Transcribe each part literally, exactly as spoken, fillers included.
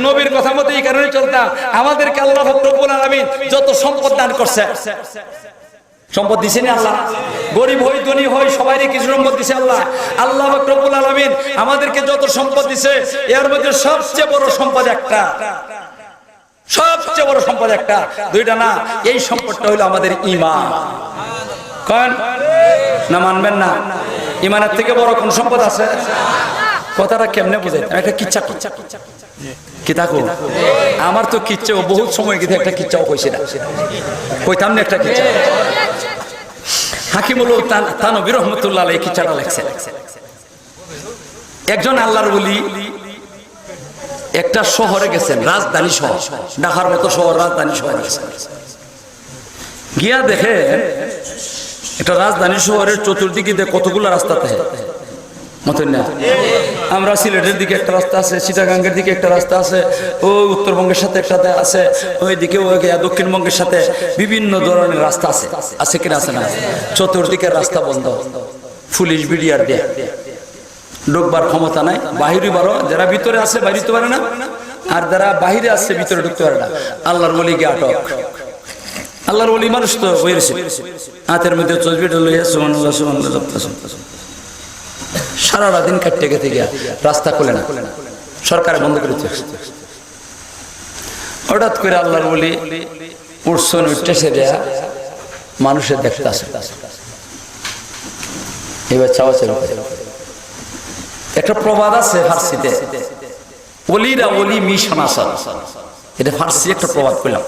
নবীর কথা মতো এই কারণে চলতাম। আমাদেরকে আল্লাহ পাক রব্বুল আলামিন যত সম্পদ দান করছে, সম্পদ দিছে না আল্লাহ? গরিব হই, ধনী হই, সবাইরে কিছু সম্পদ দিছে আল্লাহ। আল্লাহ পাক রব্বুল আলামিন আমাদেরকে যত সম্পদ দিছে, এর মধ্যে সবচেয়ে বড় সম্পদ একটা, সবচেয়ে বড় সম্পদ একটা, দুইটা না, এই সম্পদটা হইলো আমাদের ইমান। কন না, মানবেন না? ইমানের থেকে বড় কোন সম্পদ আছে? কথাটা কেমনে বুঝাই? একটা কিচ্ছা কই। কিতা কই? আমার তো কিচ্ছা, ও বহুত সময় গেছে একটা কিচ্ছাও কইছে না। কইতাম না একটা কিচ্ছা। হাকিমুল তান-, তানবী রহমতুল্লাহ আলাইহি কিচ্ছাটা লেখছেন। একজন আল্লাহর ওলি একটা শহরে গেছেন, রাজধানী শহর, ঢাকার মতো শহর, রাজধানী শহরে গেছেন। গিয়া দেখে একটা রাজধানী শহরের চতুর্দিকে দিয়ে কতগুলো রাস্তা থাকে, মতন না? আমরা সিলেটের দিকে একটা রাস্তা আছে, চিটাগাঙ্গের দিকে একটা রাস্তা আছে, ও উত্তরবঙ্গের সাথে একটা দে-, আছে, ওইদিকে ওই গিয়া দক্ষিণবঙ্গের সাথে বিভিন্ন ধরনের রাস্তা আছে, আছে কিনা আছে না? চতুর্দিকে রাস্তা বন্ধ, পুলিশ বিডিআর দিয়ে ঢুকবার ক্ষমতা নাই, বাহিরে বারো, যারা ভিতরে আছে বাইরে হইতে পারে না, আর যারা বাইরে আছে ভিতরে ঢুকতে পারে না। আল্লাহর ওলি গিয়া আটক। আল্লাহর ওলি মানুষ তো বইরছে, হাতের মধ্যে তসবিটা লইয়া সুবহানাল্লাহ, সুবহানাল্লাহ জপতেছে। সারাটা দিন কাটতে গেতে গিয়া রাস্তা খুলে না, সরকারে বন্ধ করে দিয়েছে। হঠাৎ করে আল্লাহর ওলি উঠছেন, উঠতে সেটা মানুষের দেখতে আছে। এবার চাওয়া চাওয়া করে। একটা প্রবাদ আছে ফার্সিতে, "ওলিরা ওলি মিশন আসার।" এটা ফার্সি একটা প্রবাদ কইলাম।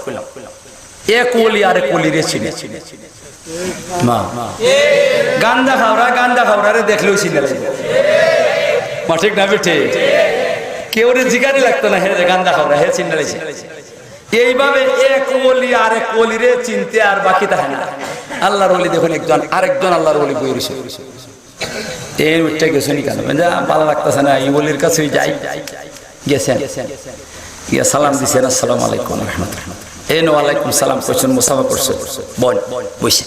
এক ওলি আরেক ওলিরে চিনে। মা, গান্দা খাওরা গান্দা খাওরারে দেখলেও চিনে লাগে। মা, ঠিক না বেঠিক? কেউরে জিগানি লাগতো না, হে যে গান্দা খাওরা, হে চিনে লাগছে। এইভাবে এক ওলি আরেক ওলিরে চিনতে আর বাকি থাকে না। আল্লাহর ওলি দেখুন, একজন আরেকজন আল্লাহর ওলি বই রয়েছে। এই উঠতে গেছেন কেন? বলে, "যা, ভালো লাগতেছে না, এই ওলির কাছেই যাই।" গেছেন, গিয়া সালাম দিছেন, "আসসালামু আলাইকুম রহমতুল্লাহ।" এই নো, "ওয়ালাইকুম সালাম।" করছেন, "মুসাফা করছে, বল, বসে।"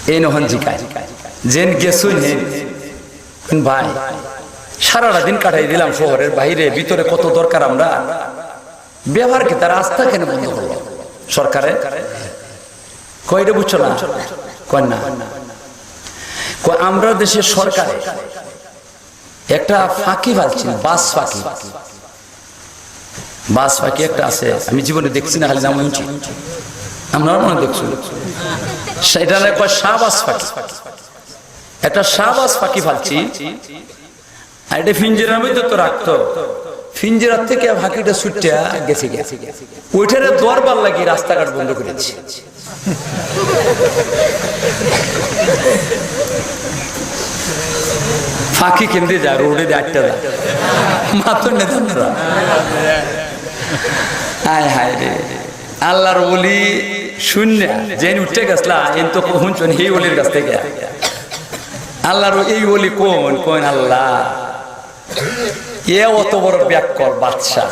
এই নহন জিকায়, "যেন গেছুন হে, ভাই, সারাটা দিন কাটাই দিলাম শহরের বাইরে, ভিতরে কত দরকার আমরা, ব্যাপার কি? তার রাস্তা কেন বন্ধ করলো সরকারে?" কয়, "এটা বুঝছো না?" কয়, "না।" কয়, "আমরা দেশের সরকারে একটা ফাঁকি ফালছিল, বাস ফাঁকি, বাস ফাঁকি একটা আছে, আমি জীবনে দেখছি না, খালি নাম শুনছি, আপনারা মনে হয় দেখছেন, সেটা নাকি কয় শাহবাজ ফাঁকি, একটা শাহবাজ ফাঁকি ফালছি।" আর এটা ফিঞ্জিরার মধ্যে তো রাখতো। ফিঞ্জিরার থেকে ফাঁকিটা ছুটতে গেছে গিয়া। ওইটারে দরবার লাগি রাস্তাঘাট বন্ধ করে দিছে। ফাঁকি কেন্দ্রে যায়, রোডে দিয়ে আটটা যায়। মাত্র নেতা নেতা। হায় হায় রে। আল্লাহর ওলি শূন্য, যেন উঠে গেছলা, এন তো হুনছন এই ওলির কাছ থেকে। আল্লাহর এই ওলি কোন, কোন আল্লাহ? এ অত বড় ব্যাককল বাদশা।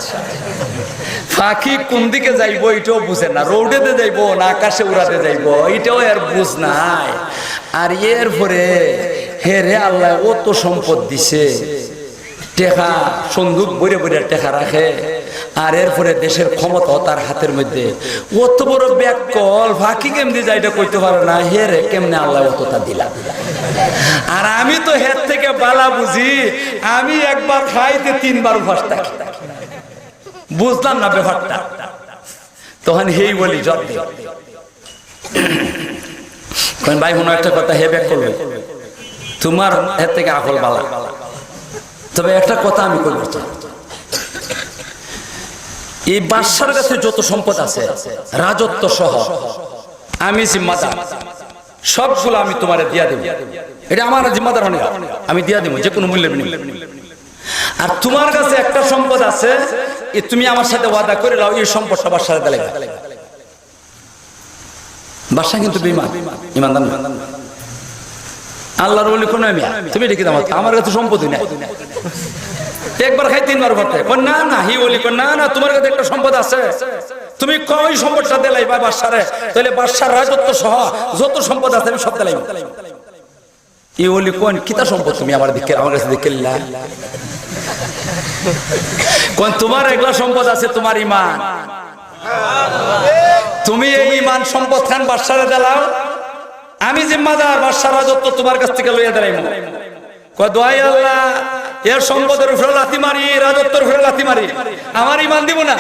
ফাঁকি কোন দিকে যাইবো, এটাও বুঝে না। রোডেতে যাইবো না আকাশে উড়াতে যাইবো, এটাও এর বুঝ নাই। আর এরপরে হেরে আল্লাহ অত সম্পদ দিছে, টেকা, সন্দুক ভরে ভরে টেকা রাখে, আর এরপরে দেশের ক্ষমতা তার হাতের মধ্যে। অত বড় ব্যাককল, ফাঁকি কেমনে যায় এটা কইতে পারে না, হেরে কেমনে আল্লাহ অতটা দিলা। আর আমি তো হের থেকে বালা বুঝি, আমি একবার খাইতে তিনবার উপাস থাকি। বুঝলাম না ব্যাপারটা। তখন হেই বলি জব দে। কইন, "ভাই, হুনো একটা কথা, হে ব্যাক করবে, তোমার এর থেকে আকল বালা। তবে একটা কথা আমি কইবার চাই, এই বাদশার কাছে যত সম্পদ আছে, রাজত্ব সহ, আমি জিম্মাদার, সবগুলো আমি তোমারে দিয়া দেব। এটা আমার জিম্মাদার অনে, আমি দিয়া দেব যে কোনো মূল্যে বিনিময়ে। আর তোমার কাছে একটা সম্পদ আছে, এ তুমি আমার সাথে ওয়াদা করে লাও, এই সম্পদটা বাদশারে দিলাইবা।" বাদশা কিন্তু বেঈমান, ইমানদার না। আল্লাহর ওলি কোন মিয়া, তুমি এটা কি দাম? আমার কাছে সম্পদই নাই। একবার খাই তিনবার করতে। কয়, "না, না।" হি ওলি কয়, "না, না, তোমার কাছে একটা সম্পদ আছে, তুমি কই সম্পদটা দিলাইবা বাদশারে, তাহলে বাদশার রাজত্ব সহ যত সম্পদ আছে আমি সব দিলাইব।" ই ওলি কইন, "কিতা সম্পদ তুমি আমার দিকে, আমার কাছে দিকে লা?" কোন তোমার এগুলা সম্পদ আছে, তোমার ইমান। তুমি এই ইমান সম্পদ খান বাদশারে দিলাও, আমি জিম্মাদার বাদশার রাজত্ব তোমার কাছ থেকে লইয়া দিলাইমু। কয়, "দোহাই আল্লাহ, এর সম্পদের উপরে লাথি মারি, রাজত্বের উপরে লাথি মারি, আমার ইমান দিব না।"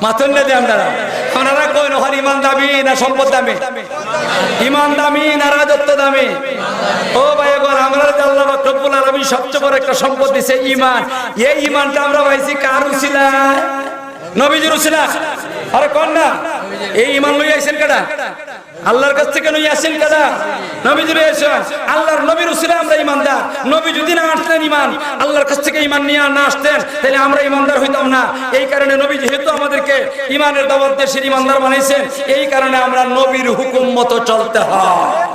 মাতইন না যে আপনারা, আপনারা কইন, "ওখানে ইমান দামি না সম্পদ দামি? ইমান দামি না রাজত্ব দামি?" ও ভাই, এবার আমরা যে আল্লাহ পাক রব্বুল আলামিন সবচেয়ে বড় একটা সম্পদ দিছে ইমান। এই ইমানটা আমরা পাইছি কার উসিলায়? নবীজির উসিলা। আরে কইন না, এই ইমান লই আইছেন কেডা? আল্লাহর কাছ থেকে নবী আসেন কেডা? নবীজি রয়েছেন। আল্লাহর নবীর উসিলায় আমরা ইমানদার। নবী যদি না আসতেন, ইমান আল্লাহর কাছ থেকে ইমান নিয়ে আর না আসতেন, তাহলে আমরা ইমানদার হইতাম না। এই কারণে নবী যেহেতু আমাদেরকে ইমানের দাওয়াত দিয়ে সেই ইমানদার বানাইছেন, এই কারণে আমরা নবীর হুকুম মতো চলতে হয়।